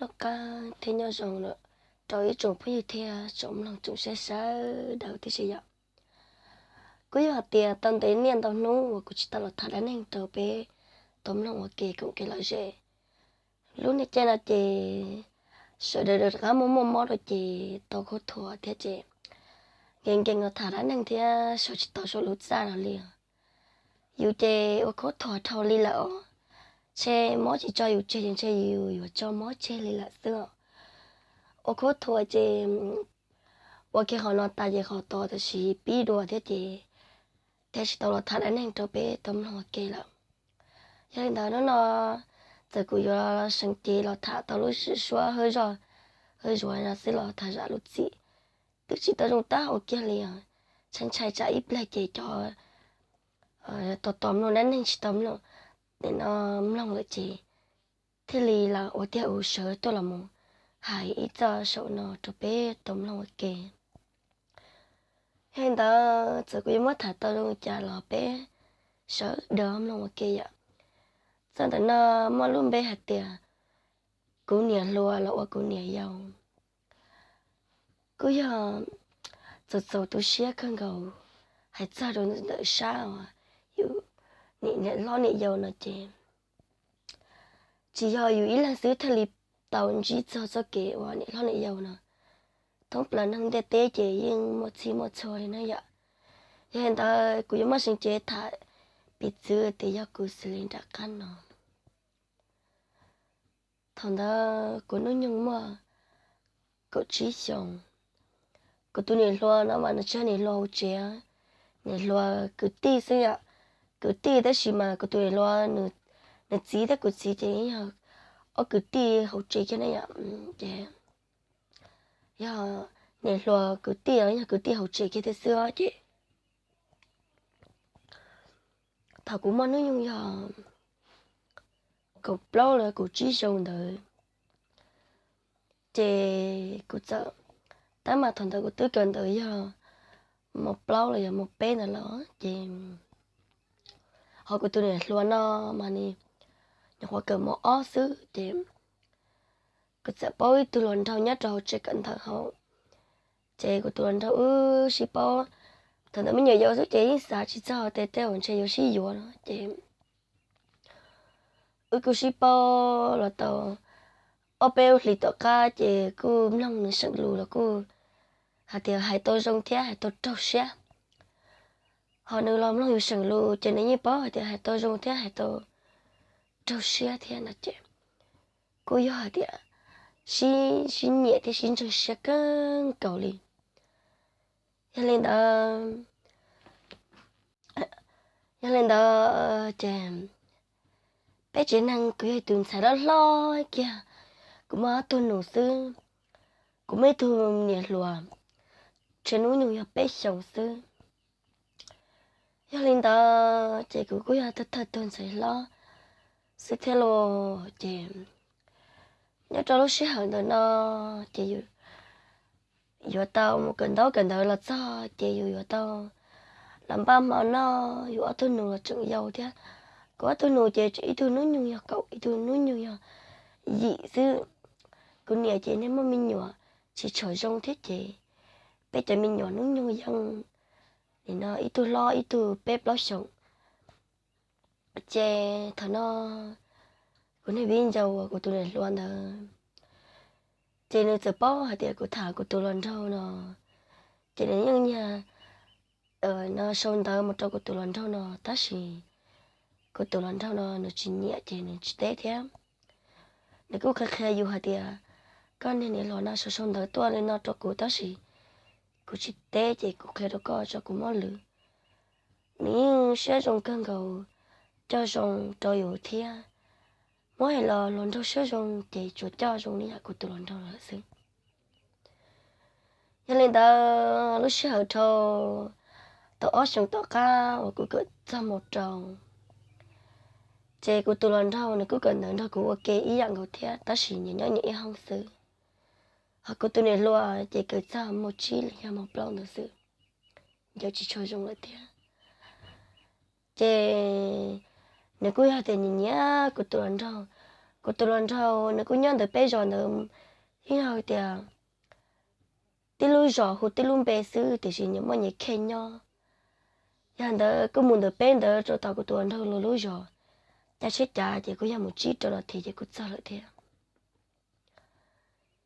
Noj qab thiab nyob zoo rau ib tsoom phooj ywg thiab tsoom mloog tsoom saib sawv daws tib si yom. Kuj yog hais tias tau ntev niaj ntau hnub uas kuv tsis tau los tham dab neeg rau peb tau mloog ua ke koom kev lom zem. Lub niaj caij no ces sawv daws rov qab muaj muaj mob rau ces tau khuab thuas thiab ces nkees nkees los tham dab neeg thiab sau tsis tau sau lub txaj no li. Yus ces ua khuab thuas dhau li lawm os, ntshe mob tsis tso yus tseg ces ntshe yus yuav tso mob tseg li lawm xwb os. Ua khuab thuas ces ua kiag qhov no tas ces qhov tod tam sim pib dua thiab ces thiaj tsis tau los tham dab neeg rau peb tau mloog ua ke lawm. Yog li ntawd hnub no txawm kuv yuav seev cev los tham tau lub suab hawb zog hawb zuav no xwb los tham zam lub txim twb tsis tau zoo tab ua kiag li os. Ntshai ntshai tsam ib pliag ces cov tos tos mloog dab neeg tsis tau mloog, nim no mloog lawm ces thiaj li los ua tiag ua sawv tuaj los mus hais ib txoj saum no rau peb tau mloog ua ke. Yog li ntawd txawm kuv yuav muab tham tau zoo li cas los peb sawv daws mloog ua ke yom. Txoj ntawm no muaj lub npe hais tias kuv niam hluas los ua kuv niam yau. Kuj yog txaus txaus tu siab kawg nkaus, hais txog rau ntawm sab uas yus niam hlob niam yau no ces tsis yog yus ib leeg xwb thiaj li tau ntsib txog txoj kev uas niam hlob niam yau no. Thoob plaws neeg ntiaj teb ces yeej muaj txhij muaj txhua li na yom. Yog li ntawd kuv yuav muab seev cev tham piv txwv tias yog kuv xws li nram qab no. Thaum ntawd kuv hnub nyoog muaj kaum tsib xyoos. Kuv tus niam hluas no mas nws tsis yog niam hluas hauv tsev, niam hluas kwv tij xwb yom. Kwv tij tab sis mas kuv tus niam hluas, nws txiv thiab kuv txiv ces yog ob kwv tij hauv tsev kiag ne yom. Ces yog niam hluas kwv tij, yog kwv tij hauv tsev kiag thiab xwb ces thaum kuv muaj hnub nyoog yog kaum plaub los kaum tsib xyoo ntawd ces kuv txawm, tab mas thaum ntawd kuv twb kawm ntawv yog mos plaub los yog mos peb ntawd lawm ces ho kuv tus niam hluas no mas nws nyuam qhuav kawm mos ob xwb ces kuv txawm paub ib tug hluas nraug nyob rau hauv tsev kawm ntawv hauv. Ces kuv tus hluas nraug wb sib paub, thaum ntawd me nyuam yaus xwb ces yeej xav tsis txog tias tej zaum ntshe yuav sib yuav no ces wb kuj sib paub los tau ob peb hlis tom qab ces kuj mloog nws seem lus los kuj hais tias hais tau zoo thiab hais tau raug siab. Ho nws los mloog yus seem lus ces nws yeej paub hais tias hais tau zoo thiab hais tau raug siab thiab no ces kuj yog hais tias sib, sib nyiam thiab sib ntseeg siab kawg nkaus li. Yog li ntawd, yog li ntawd ces peb tsev neeg kuv yog tus ntxhais loj hlob kiag, kuv muaj ob tug nus xwb. Kuv muaj ib tug niam hluas, tsev hnub nyoog yog peb xyoos xwb. Yog li ntawd ces kuv kuj yog thawj thawj tug ntxhais hlob xwb thiab los ces nyob rau lub sij hawm ntawm no ces yus yuav tau mus kawm ntaub kawm ntawv los txog ces yus yuav tau los npaj hmo noj, yus ob tug nus los tseem yau thiab. Kuv ob tug nus ces ib tug hnub nyoog yog kaum, ib tug hnub nyoog yog yim xwb. Kuv niam ces niaj muaj me nyuam tsis tshua zoo thiab ces peb cov me nyuam hnub nyoog yeej, nim no ib tug hlob ib tug peb plaub xyoos. Ces thaum no kuv niag viv ncaus uas kuv tus niam hluas ntawd ces nws txawm paub hais tias kuv tham kuv tus hluas nraug no, ces nws yeej nyiag no sau ntawv mus rau kuv tus hluas nraug no tab sis kuv tus hluas nraug no nws tsis nyiam ces nws tsis teb thiab. Nws kuj qhia qhia yus hais tias koj niag niam hluas no sau sau ntawv tuaj li no rau kuv tab sis kuv tsis teb ces kuv qhia rau koj tso kuv mob lwm. Nws yeej siab zoo kawg nkaus, coj zoo rau yus thiab. Muab hais los hluas nraug siab zoo ces tsuas coj zoo li yam kuv tus hluas nraug lawm xwb. Yog li ntawd lub sij hawm dhau tau ob xyoos tom qab uas kuv kawm txog mos rau ces kuv tus hluas nraug nws kuj kawm ntawv nrog kuv ua ke ib yam nkaus thiab tab sis nyias nyob nyias ib hoob xwb. Ho kuv tus niam hluas ces kawm txog mos tsib los yog mos plaub ntawd xwb, ncaws tsis tshua zoo lawm thiab. Ces nws kuj yog tias nyiam nyiam kuv tus hluas nraug, Kuv tus hluas nraug nws kuj nyob ntawm peb zos ntawd, ib yam tias tib lub zos hu tib lub npe xwb tiam sis nyias muaj nyias khej nyob. Yog ntawd kuj mus ntawm peb ntawd rau tom kuv tus hluas nraug lub zos, caij tsheb cav ces kuj yog mus tsib rau nas this ces kuj txog lawm thiab.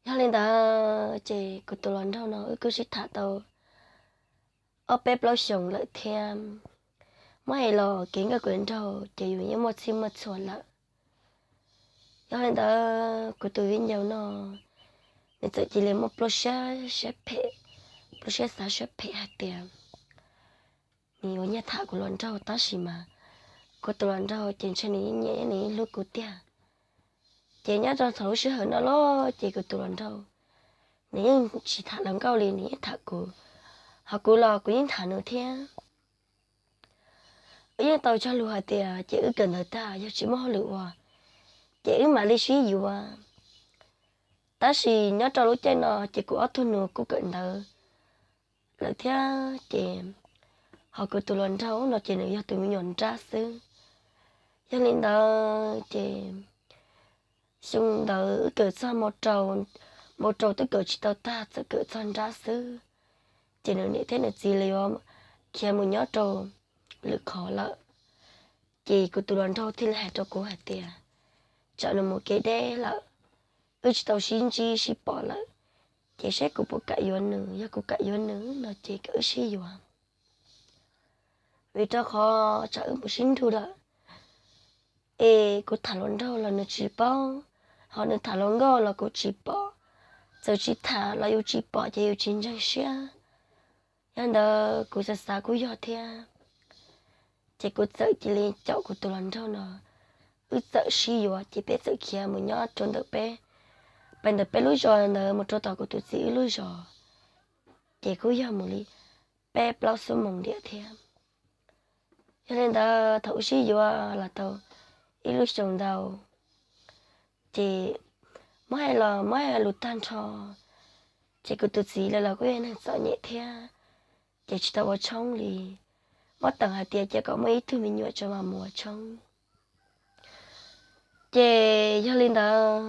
Yog li ntawd ces kuv tus hluas nraug no wb kuj sib tham tau ob peb plaub xyoos lawm thiab. Muab hais los kev nkauj kev nraug ces yus yeej muaj txhij muaj txhua lawm. Yog li ntawd kuv tus viv ncaus no nws txawm cia li muaj pluaj siab siab phem, pluaj siab xav siab phem hais tias nws yuav nyiag tham kuv hluas nraug tab sis mas kuv tus hluas nraug ces ntshe nws yeej nyiam nws yeej hlub kuv tiag. Ces nyob rau thaum lub sij hawm no los ces kuv tus hluas nraug nws yeej tsis tham hluas nkauj li, nws yeej tham kuv, ho kuv los kuv yeej tham nws thiab. Wb yeej tau cog lus hais tias ces wb kawm ntawv tag yog tsis muaj hauj lwm ua ces wb mam li sib yuav. Tab sis nyob rau lub caij no ces kuv ob tug nus kuj kawm ntawv lawm thiab ces, ho kuv tus hluas nraug no ces nws yog tus me nyuam nrab xwb. Yog li ntawd ces xyoo ntawd wb kawm txog mo rau, mo rau twb kawm tsis tau tag txawm kawm txog nrab xwb, ces nws niam thiab nws txiv li yuav khiav mus nyob rau lwm qhov lawm. Ces kuv tus hluas nraug thiaj li hais rau kuv hais tias tsam nws mus kev deb lawm, wb tsis tau sib ntsib sib pom lawm, ces saib kuv puas kam yuav nws, yog kuv kam yuav nws no ces kom wb sib yuav. Vim rau qhov tsam wb mus sib nrug lawm es kuv tham hluas nraug los nws tsis paub, ho nws tham hluas nkauj los kuv tsis pom, txawm tsis tham los yus tsis pom ces yus tsis ntseeg siab. Yog ntawd kuv xav xav kuj yog thiab, ces kuv txawm cia li caum kuv tus hluas nraug no, wb txawm sib yuav ces peb txawm khiav mus nyob rau ntawm peb, pem ntawm peb lub zos ntawd mus rau tom kuv tus txiv wb lub zos, ces kuj yog mus li peb plaub xuab moos ntiam thiab. Yog li ntawd thaum wb sib yuav los tau ib lub xyoos ntau, ces muab hais los muab hais lus tag nrho, ces kuv tus txiv lawv los kuj yog neeg txom nyem thiab, ces tsis tau ua tshoob li. Muab teem hais tias cia kom muaj ib tug me nyuam tso mas mus ua tshoob. Ces yog li ntawd,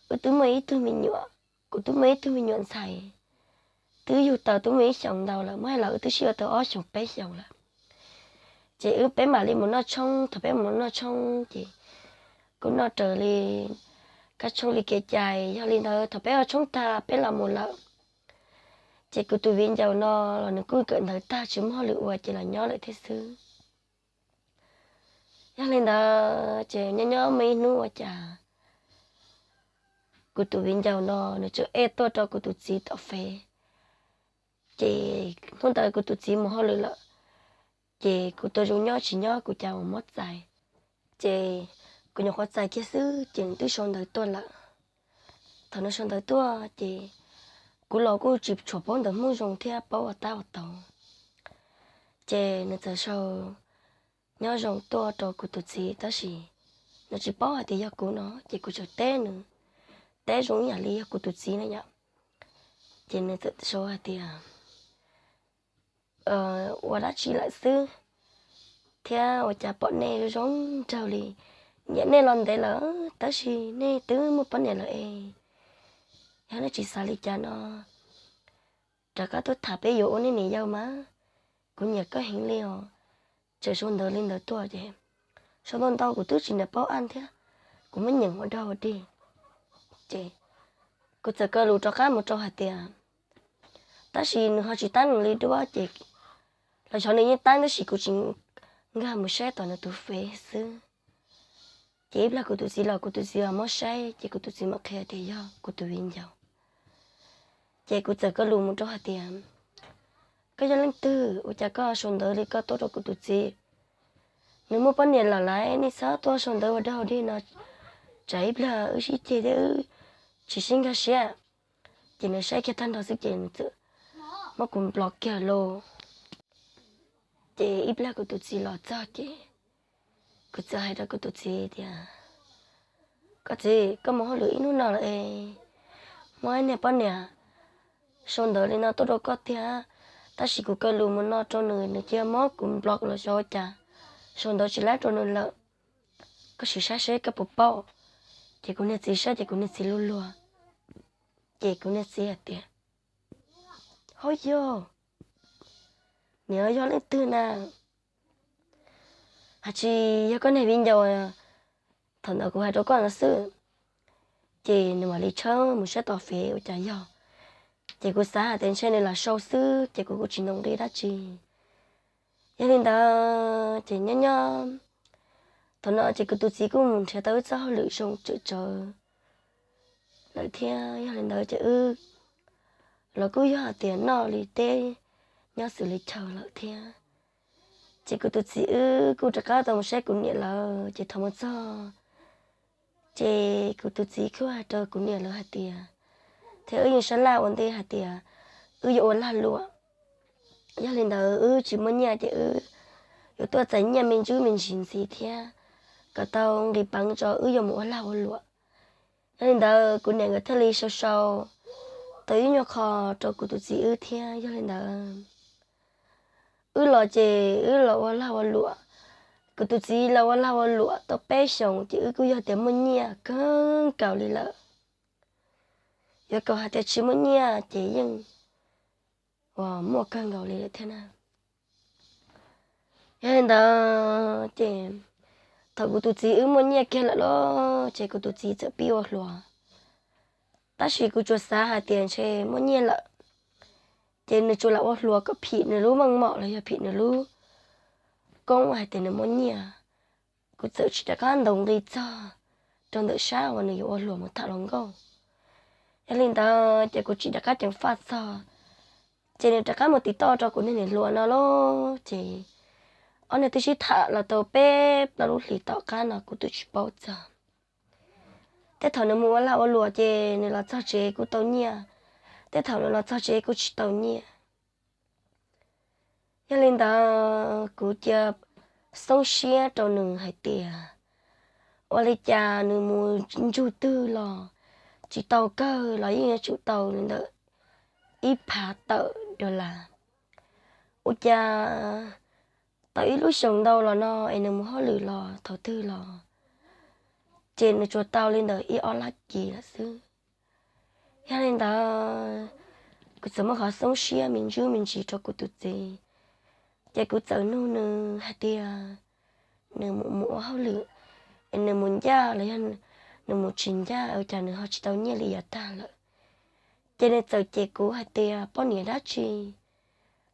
wb twb muaj ib tug me nyuam, kuv twb muaj ib tug me nyuam ntxhais, twb yug tau twb muaj ib xyoos ntau lawm, muab hais los wb twb sib yuav tau ob xyoos peb xyoos lawm. Ces wb peb mam li mus noj tshoob, thaum peb mus noj tshoob ces kuj noj raws li kab tshoob li kev cai. Yog li ntawd thaum peb ua tshoob tag peb los mus lawm, ces kuv tus viv ncaus no los nws kuj kawm ntawv tag tsis muaj hauj lwm ua ces los nyob lawm thiab xwb. Yog li ntawd ces nyob nyob muaj ib hnub ua cas kuv tus viv ncaus no nws txawm add tuaj rau kuv tus txiv tom Fev. Ces hnub ntawd kuv tus txiv mus hauj lwm lawm, ces kuv tuaj zoo nyob tsis nyob kuv cas mus muab txais. Ces kuv nyuam qhuav txais kiag xwb ces nws twb sau ntawv tuaj lawm. Thaum nws sau ntawv tuaj ces kuv los kuj tsis tshua paub ntawv Hmoob zoo thiab paub ua tab ua tau. Ces nws txawm sau nyob zoo tuaj rau kuv tus txiv tab sis nws tsis paub hais tias yog kuv no ces kuv txawm teb nws, teb zoo ib yam li yog kuv tus txiv na yom. Ces nws txawm sau hais tias ua dab tsi lawm xwb, thiab ua cas pom nej zoo zoo nraug li, nyiam nej los ntev lawm tab sis nej twb muaj poj niam lawm es, yog nej tsis xav li cas no rov qab tuaj tham peb yuav ua nej niam yau mas, kuv nyiam koj heev li os. Txawm sau ntawv li ntawd tuaj ces sau ntau ntau kuv twb tsis nyiam paub ab thiab, kuv muab nyeem ua dog ua dig. Ces kuv txawm kaw lus rov qab mus rau hais tias, tab sis nws ho tsis tab nws li duab ces los xyov nws yeej tab tab sis kuv tsis nkag mus saib tom nws tus Fev xwb. Ces ib pliag kuv tus txiv los kuv tus txiv los muab saib ces kuv tus txiv mam qhia tias yog kuv tus viv ncaus. Ces kuv txawm kaw lus mus rau hais tias, koj yog leej twg ua cas koj sau ntawv li koj tuaj rau kuv tus txiv? Nws muaj poj niam lawm laiv nej txhob tuaj sau ntawv ua dog ua dig no, tsam ib pliag wb sib ceg thiab wb tsis sib nkag siab. Ces nws saib kiag tag nrho xwb ces nws txawm muab kuv nplos kiag lauj. Ces ib pliag kuv tus txiv los txog ces kuv txawm hais rau kuv tus txiv tias, koj txiv, koj mus hauj lwm ib hnub no lawm es muaj ib niag poj niam sau ntawv li no tuaj rau koj tiag, tab sis kuv kaw lus mus no rau nws, nws cia muab kuv nplos los xyov ua cas, sau ntawv tsis laib rau nws lawm. koj sim saib seb koj puas paub. Ces kuv niag txiv saib ces kuv niag txiv luag luag. Ces kuv niag txiv hais tias, Hov yog, niam yog leej twg na? Hais tsis yog koj niag viv ncaus thaum ntawd kuv hais rau koj ntawd xwb. Ces nws mam li tshawb mus saib tom fev ua cas yog. Ces kuv xav hais tias ntshe nws lam sau xwb ces kuv kuj tsis ntaus nqi dab tsi. Yog li ntawd ces nyob nyob thaum no ces kuv tus txiv kuj mus nrhiav tau wb txoj hauj lwm zoo tsawm tsawv lawm thiab. Yog li ntawd ces wb los kuj yog hais tias noj li teb nyob xws li chaw lawm thiab. Ces kuv tus txiv wb kuj rov qab tau mus saib kuv niam lawv ces thaum mus txog ces kuv tus txiv kuj hais rau kuv niam lawv hais tias, thiab wb yeej sab laj ua ntej hais tias wb yuav ua lag luam. Yog li ntawd wb tsis muaj nyiaj ces wb yuav tuaj txais nyiaj me ntsis me ntsis ntxiv thiab kom tau nqis peev rau wb yuav mus ua lag ua luam. Yog li ntawd kuv niam nkawd thiaj li sau sau tau ib nyuag qho rau kuv tus txiv wb thiab. Yog li ntawd wb los ces wb los ua lag ua luam. Kuv tus txiv los ua lag ua luam tau peb xyoos ces wb kuj yog tias muaj nyiaj kawg nkaus li lawm. Yuav kom hais tias tsis muaj nyiaj ces yeej uas muaj kawg nkaus li lawm thiab na. Yog li ntawd ces thaum kuv tus txiv wb muaj nyiaj kiag lawm los ces kuv tus txiv txawm pib ua hluas. Tab sis kuv tsuas xav hais tias ntshe muaj nyiaj lawm ces nws tsuas lam ua hluas kom phim nws lub meej mom los yog phim nws lub koob hais tias nws muaj nyiaj. Kuv txawm tsis rov qab ntaus nqi txog rau ntawm sab uas nws yuav ua hluas mus tham hluas nkauj. Yog li ntawd ces kuv tsis rov qab ceev faj txog, ces nws rov qab mus tiv toj rau kuv niag niam hluas no lauj. Ces ob niag twb sib tham los tau peb plaub lub hlis tom qab no kuv twb tsis paub txog. Tej thaum nws mus ua lag ua luam ces nws los txog tsev kuj tau nyiaj, tej thaum nws los txog tsev kuj tsis tau nyiaj. Yog li ntawd kuv cia xoob siab rau nws hais tias ua li cas nws mus ntsug twg los tsis tau kawg los yeej yuav tsum tau li ntawm ib phav tawm dollar. Ua cas tau ib lub xyoos ntau los no es nws mus hauj lwm los thaum twg los ces nws tsuas tau li ntawm ib ob lab kis lawm xwb. Yog li ntawd kuv txawm muab qhov xoob siab me ntsis me ntsis rau kuv tus txiv, ces kuv txawm nug nws hais tias nws mus mus ua hauj lwm, nws mus ncaj los yog nws mus tsis ncaj ua cas nws ho tsis tau nyiaj li yav tag lawm. Ces nws txawm cem kuv hais tias poj niam dab tsi,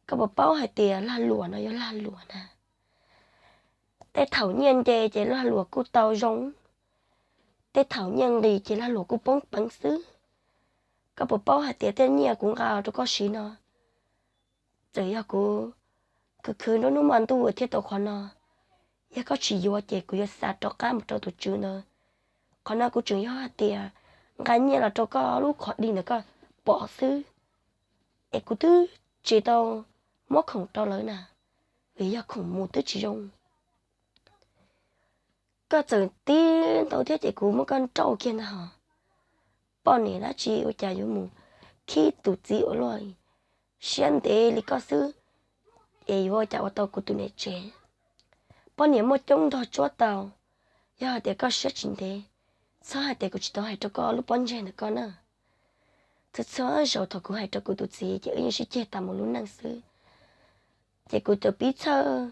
koj puas paub hais tias lag luam no yog lag luam na? Tej thaum nyiaj nce ces lag luam kuj tau zoo, tej thaum nyiaj nqis ces lag luam kuj poob peev xwb. Koj puas paub hais tias tej nyiaj kuv nqa rau koj siv no, txawm yog kuv khwv khwv nruab hnub hmo ntuj thiaj tau qhov no, yog koj tsis yuav ces kuv yuav xa rov qab mus rau tus tswv ntawd. Qhov no kuv tseem yog hais tias nqa nyiaj los rau koj lub qhov dig ntawm koj pom xwb, es kuv twb tsis tau muab khoom rau lawv na, vim yog khoom mus twb tsis zoo. Koj txawm tib ntau thiab ces kuv muab koj nrauj kiag ntag hos. Poj niam dab tsi ua cas yuav mus khib tus txiv ua luaj, siab ntev li koj xwb, es yuav ua cas ua tau kuv tus niam tsev? Poj niam muaj coob nrog tsuab tau, yog hais tias koj siab tsis ntev, txhob hais tias kuv tsis tau hais rau koj lub pob ntseg ntawm koj na. Txhua txhua zaus thaum kuv hais rau kuv tus txiv ces wb yeej sib ceg tas mus lub neej xwb. Ces kuv txawm pib txhawj,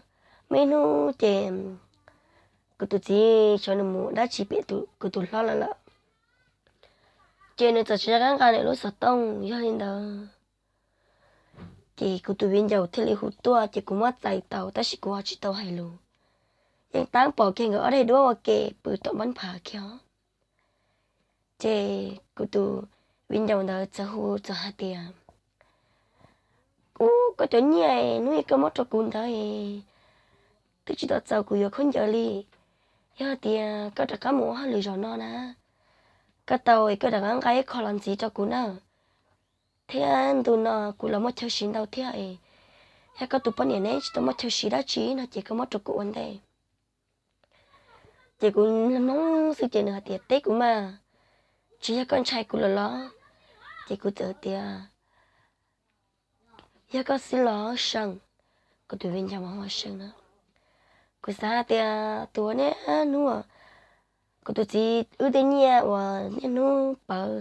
muaj ib hnub ces kuv tus txiv xyov nws mus dab tsi pem kuv tus hlob lawv lawm, ces nws txawm tsis nco qab nqa nws lub xov tooj. Yog li ntawd ces kuv tus viv ncaus thiaj li hu tuaj ces kuv muab txais tau tab sis kuv ho tsis tau hais lus, yeej tab pom kiag nkawd ob daim duab ua ke pw tom npab phav kiag os. Ces kuv tus viv ncaus ntawd txawm hu txawm hais tias, Ub, koj cov nyiaj hnub ib koj muab rau kuv ntawd twb tsis tau txaus kuv yuav khaub ncaws li. Yog tias koj rov qab mus ua hauj lwm zaum no na, koj tau es koj rov qab nqa ib qho los ntxiv rau kuv na, thiab ntu no kuv los muaj chaw siv ntau thiab es, yog koj tus poj niam neb tsis tau muaj chaw siv dab tsi no ces koj muab rau kuv ua ntej. Ces kuv mloog xwb ces nws hais tias, Teb kuv mas, tsis yog koj ntshai kuv lawm los? Ces kuv txawm tias, Yog koj xwb los seej. Kuv tus viv ncaus mas hu ua seej na. Kuv xav hais tias tus ua niaj hnub Kuv tus txiv wb tej nyiaj uas niaj hnub pawv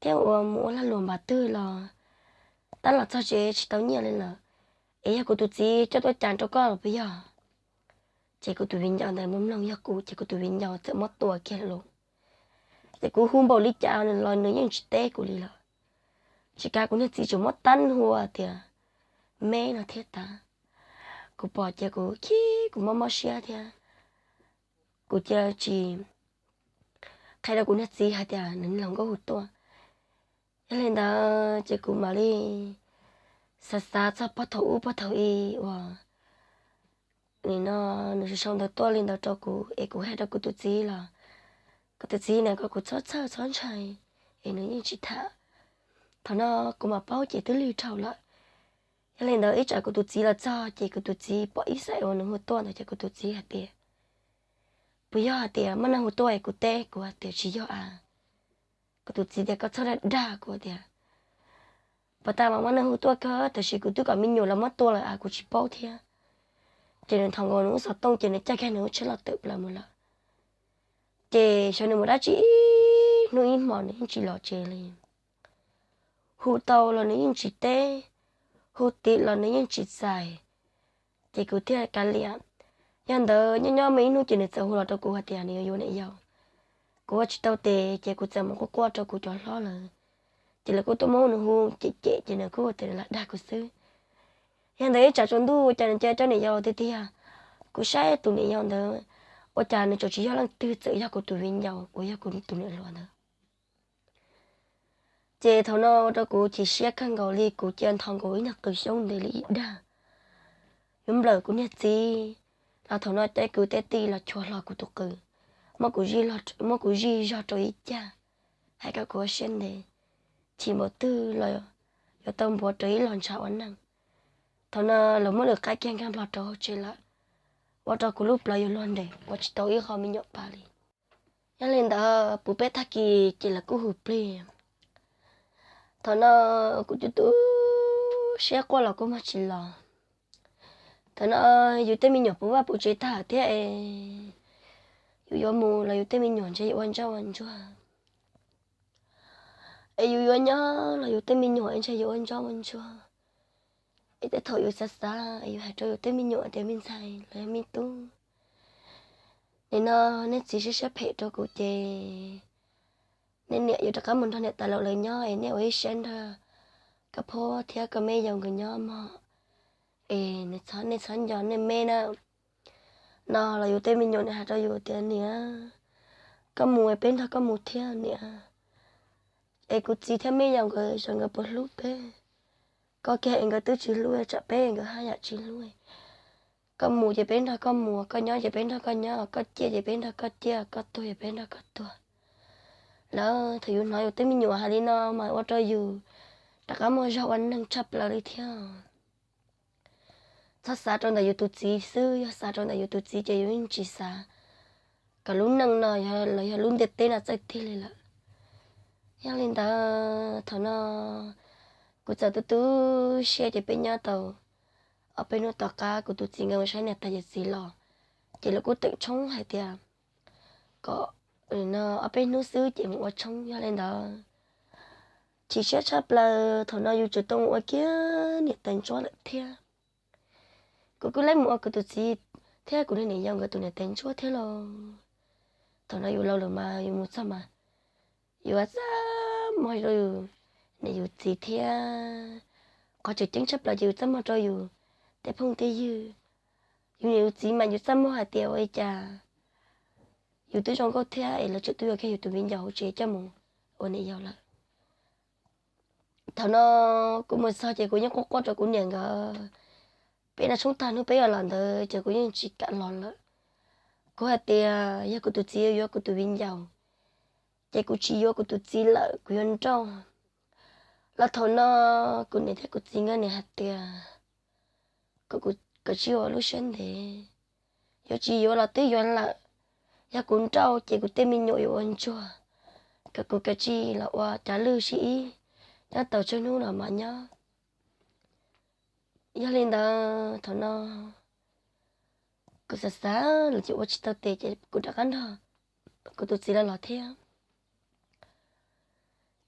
thiab uas mus ua lag luam npav twg los tab los txog tsev tsis tau nyiaj li lawm, es yog kuv tus txiv coj tuaj cas rau koj los puas yog? Ces kuv tus viv ncaus ntawd mloog mloog yog kuv ces kuv tus viv ncaus txawm muab tua kiag lawm. Ces kuv hu npaum li cas los nws yeej tsis teb kuv li lawm. Tsis kav kuv niag txiv tseem muab tab hua tias me no thiab tas. Kuv pom ces kuv khib kuv mob mob siab thiab kuv cia tsis qhia rau kuv niag txiv hais tias nws los nkauj hu tuaj. Yog li ntawd ces kuv mam li xav xav txog pog thaum ub pog thaum i uas nim no nws sau ntawv tuaj li ntawd rau kuv es kuv hais rau kuv tus txiv los kuv tus txiv na kom kuv txhob txhawj txhob ntshai es nws yeej tsis tham. Thaum no kuv mam paub ces twb lig dhau lawm. Yog li ntawd ib tsam kuv tus txiv los txog ces kuv tus txiv pom ib xaim uas nws hu tuaj ntawd ces kuv tus txiv hais tias, puas yog hais tias muaj neeg hu tuaj es kuv teb? Kuv hais tias tsis yog a. Kuv tus txiv tias koj txhob dag dag. Kuv tias puas tas mas muaj neeg hu tuaj kawg, tab sis kuv twb kom me nyuam los muab tua lawm a, kuv tsis paub thiab. Ces nws nthos nkaus nws lub xov tooj ces nws caij kiag nws lub tsheb los tawm plaws mus lawm. Ces xyov nws mus dab tsi ib hnub ib hmos nws yeej tsis los tsev li. Hu tau los nws yeej tsis teb, hu tim los nws yeej tsis txais. Ces kuv thiaj kav liam. Yog ntawd nyob nyob muaj ib hnub ces nws txawm hu los rau kuv hais tias nws yuav yuav niam yau. Kuv ua tsis tau tes ces kuv txawm mus quaj quaj rau kuv cov hlob lawm. Ces lawv kuj tuaj muab nws hu cem cem ces nws kuj ua tias nws lam dag kuv xwb. Yog ntawd ib tsam tsaus ntuj ua cas nws cia coj niam yau tiag tiag. Kuv saib tus niam yau ntawd ua cas nws tseem tsis yog leej twg, txawm yog kuv tus viv ncaus uas yog kuv tus niam hluas ntawd. Ces thaum no ua rau kuv chim siab kawg nkaus li, kuv cia nthos nkaus ib nyuag qws xyoob ntev li ib dag yuav nplawm kuv niag txiv. Los thaum no cov kwv tij los chua hlo kuv tus qws, muab kuv zij zog rau ib cag, hais kom kuv ua siab ntev, chim npaum twg los yuav tau npuav rau ib los ntshav ua neej. Thaum no lawv muab lwm qaib kiag nkag nplog rau hauv tsev lawm, ua rau kuv lub plawv yuav luag nres ua tsis tau ib qho me nyuam pab li. Yog li ntawd puv peb tag kis ces lawv kuj hu plig. Thaum no kuv tu tu siab quaj los kuj mag tsis los. Thaum no yus tej me nyuam puv vaj puv tsev tag lawm thiab es yus yuav mus los yus tej me nyuam ntshe yuav ua ntsoj ua ntsuag, es yus yuav nyob los yus tej me nyuam ntshe yuav ua ntsoj ua ntsuag. Es tej thaum yus xav xav es yus hais rau yus tej me nyuam tias me ntxhais los yog me tub, nim no nej txiv siab siab phem rau kuv ces nej niam yuav rov qab mus nrog niam tais laus lawv nyob es nej ua ib siab nrog koj phob thiab koj me yau nkawd nyob mog. Es nej txhob nco nej me na. No los yus tej me nyuam nws hais rau yus tias niam, koj mus es peb nrog koj mus thiab niam. Es kuv txiv thiab me yau nkawd xyov nkawd puas hlub peb. Koj kiag es nkawd twb tsis hlub tsam peb nkawd haj yam tsis hlub. Koj mus ces peb nrog koj mus, koj nyob ces peb nrog koj nyob, koj ciaj ces peb nrog koj ciaj, koj tuag ces peb nrog koj tuag. Lawm thaum yus hnov yus tej me nyuam hais li no mas ua rau yus rov qab muaj zog ua neeg tshaj plaws li thiab. Txhob xav rau ntawm yus tus txiv xwb, yog xav rau ntawm yus tus txiv ces yus yeej tsis xav kom lub neej no los yog lub ntiaj teb no txawj tiag li lawm. Yog li ntawd thaum no kuv txawm tu tu siab ces peb nyob tau ob peb hnub tom qab kuv tus txiv nkawd mus saib niam tais yawm txiv los, ces lawv kuj teem tshoob hais tias kom ob peb hnub xwb ces mus ua tshoob. Yog li ntawd chim siab tshaj plaws, thaum no yus tseem tau mus ua kiag niam tais ntsuab lawm thiab. Kuv kuj lam mus ua kuv tus txiv thiab kuv niag niam yau nkawd tus niam tais ntsuab thiab lauj. Thaum no yus laus lawm mas yus mus txog mas yus txaj muag rau yus niam yus txiv thiab. Qhov tseem ceeb tshaj plaws ces yus txaj muag rau yus tej phooj tej ywg. Yus niam yus txiv mas yus txaj muag hais tias ua li cas yus twb zoo nkauj thiab es lawv tseem twb yuav kiag yus tus viv ncaus hauv tsev coj mus ua niam yau lawm. Thaum no kuv mus txog ces kuv yeej quaj quaj rau kuv niam nkawd. Peb noj tshoob tag hnub peb yuav los ntawd ces kuv yeej tsis kam los lawm. Kuv hais tias yog kuv tus txiv yuav kuv tus viv ncaus ces kuv tsis yuav kuv tus txiv lawm, kuv yuav nrauj. Los thaum no kuv niam thiab kuv txiv nkawd nim hais tias kom kuv kav tsij ua lub siab ntev, yuav tsis yuav los twb yuav lawm. Yog kuv nrauj ces kuv tej me nyuam yuav ua ntsuag, kom kuv kav tsij los ua cav lwj sib ib nyob tau tsawg hnub los mam nyob. Yog li ntawd thaum no kuv xav xav los ces ua tsis tau tes ces kuv rov qab nrog kuv tus txiv los los thiab.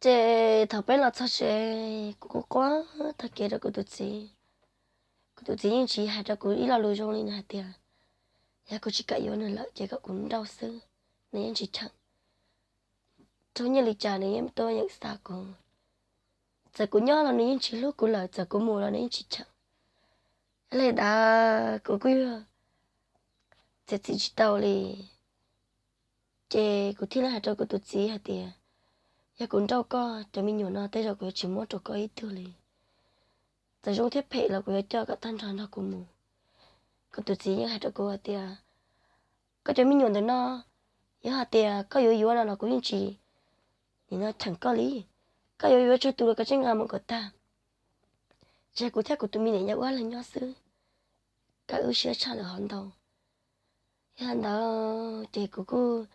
Ces thaum peb los txog tsev, kuv kuj quaj tag kev rau kuv tus txiv. Kuv tus txiv yeej tsis hais rau kuv ib lo lus zoo li, nws hais tias yog kuv tsis kam yuav nws lawm ces kom kuv nrauj xwb, nws yeej tsis cheem. Raug nyiaj li cas nws yeej tuaj yeem xa kuv. Txawm kuv nyob los nws yeej tsis hlub kuv lawm, txawm kuv mus los nws yeej tsis cheem. Yog li ntawd kuv kuj yog txiav txim tsis tau li. Ces kuv thiaj li hais rau kuv tus txiv hais tias, yog kuv nrauj koj, cov me nyuam no tej zaum kuv yuav tsis muab rau koj ib tug li. Txawm zoo thiab phem los kuv yuav coj kom tag nrho nrog kuv mus. Kuv tus txiv yeej hais rau kuv hais tias, koj cov me nyuam ntawm no, yog hais tias koj yuav yuav no los kuv yeej tsis, nim no cheem koj li. Koj yuav yuav tsawg tus los koj tseem nqa mus kom tag. Ces kuv thiab kuv tus me niam yau ua leeg nyob xwb, kawg wb siab tshaj lawm hov ntau. Yog li ntawd ces kuv,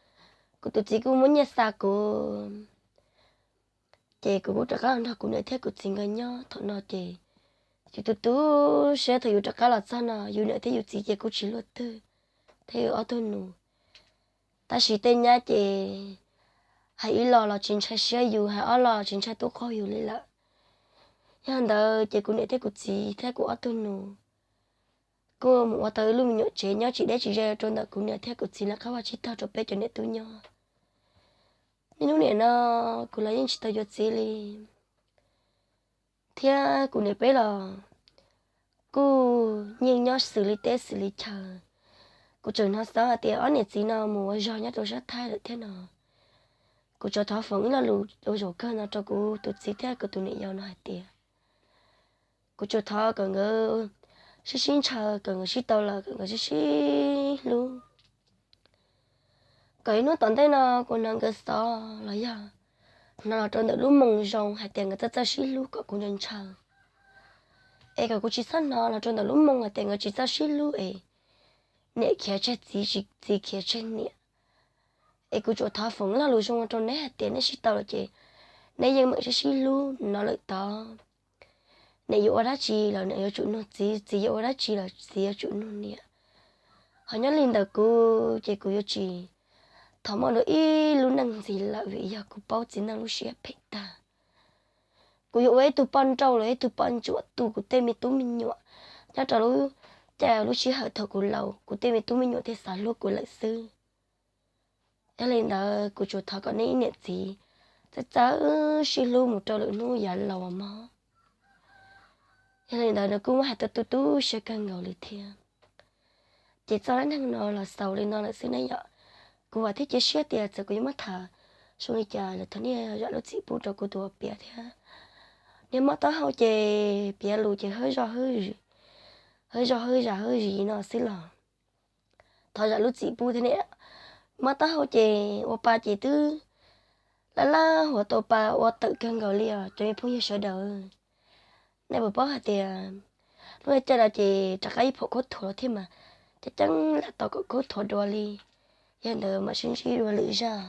kuv tus txiv kuj muab nyiaj xa kuv. Ces kuv kuj rov qab los nrog kuv niam thiab kuv txiv nkawd nyob. Thaum no ces yus tu tu siab, thaum yus rov qab los txog no yus niam thiab yus txiv ces kuj tsis luaj twg thiab yus ob tug nus. Tab sis tej nyab ces hais ib los los tsis ntshai siab yus, hais ob los tsis ntshai tub qaug yus li lawm. Yog li ntawd ces kuv niam thiab kuv txiv thiab kuv ob tug nus kuj mus ua tau ib lub me nyuam tsev nyob tsis deb tsis ze rau ntawm kuv niam thiab kuv txiv lawv qab vaj tsib taug rau peb cov niam tub nyob. Niaj hnub nim no kuv los yeej tsis tau yuav txiv li, thiab kuv niam peb los kuj yeej nyob xws li teb xws li chaw. Kuv tseem hnov xov hais tias ob niam txiv no mus ua zog nyob rau sab Thaib lawm thiab no. Kuv tsuas thov foom ib lo lus ua zaum kawg no rau kuv tus txiv thiab kuv tus niam yau no hais tias, kuv tsuas thov kom nkawd sib sib ntshaw, kom nkawd sib tau lawm kom nkawd sib sib hlub, kom ib hnub tom ntej no kuv hnov nkawd xov los yog hnov los rau ntawm lub moo zoo hais tias nkawd txawj txawj sib hlub kom kuv ntshaw ntshaw, es kom kuv tsis txhob hnov los rau ntawm lub moo hais tias nkawd tsis txawj sib hlub es niam khiav tseg txiv, txiv khiav tseg niam. Es kuv tsuas thov foom lo lus zoo rau neb hais tias neb sib tau lawm ces neb yeej meem sib sib hlub no lawm tod. Niam yuav ua dab tsi los niam yuav tsum nug txiv, txiv yuav ua dab tsi los txiv yuav tsum nug niam. Ho nyob li ntawm kuv ces kuv yuav tsis thov muaj dua ib lub neej ntxiv lawm vim yog kuv paub txiv neej lub siab phem tag. Kuv yuav ua ib tug poj nrauj los ib tug poj ntsuam tu kuv tej me tub me nyuam nyob rau lub caij lub sij hawm thaum kuv laus kuv tej me tub me nyuam thiaj xav hlub kuv lawm xwb. Yog li ntawd kuv tsuas thov kom nej ib niam txiv txawj txawj sib hlub mus rau lwm hnub yav laus mog. Yog li ntawd nws kuj muab hais tau tu tu siab kawg nkaus li thiab. Ces txoj dab neeg no los xaus li no lawm xwb ne yom. Kuv vam thiab cia siab tias txawm kuv yuav muab tham zoo li cas los thov nej zam lub txim pub rau kuv tus uas piav thiab. Niag mob taub hau ces piav lus ces hawb zog hawb zis, hawb zog hawb zam hawb zis no xwb los thov zam lub txim pub thiab ne. Mob taub hau ces ua pa ces twb laj laj huam tau pa ua tawm kawg nkaus li os cov me phooj ywg sawv daws. Nej puas paub hais tias lub caij no ces rov qab ib phaum khaub thuas thiab mas, ceeb ceeb lam tau kom khaub thuas dua li. Yog ntawd mam sib ntsib dua lwm zaj.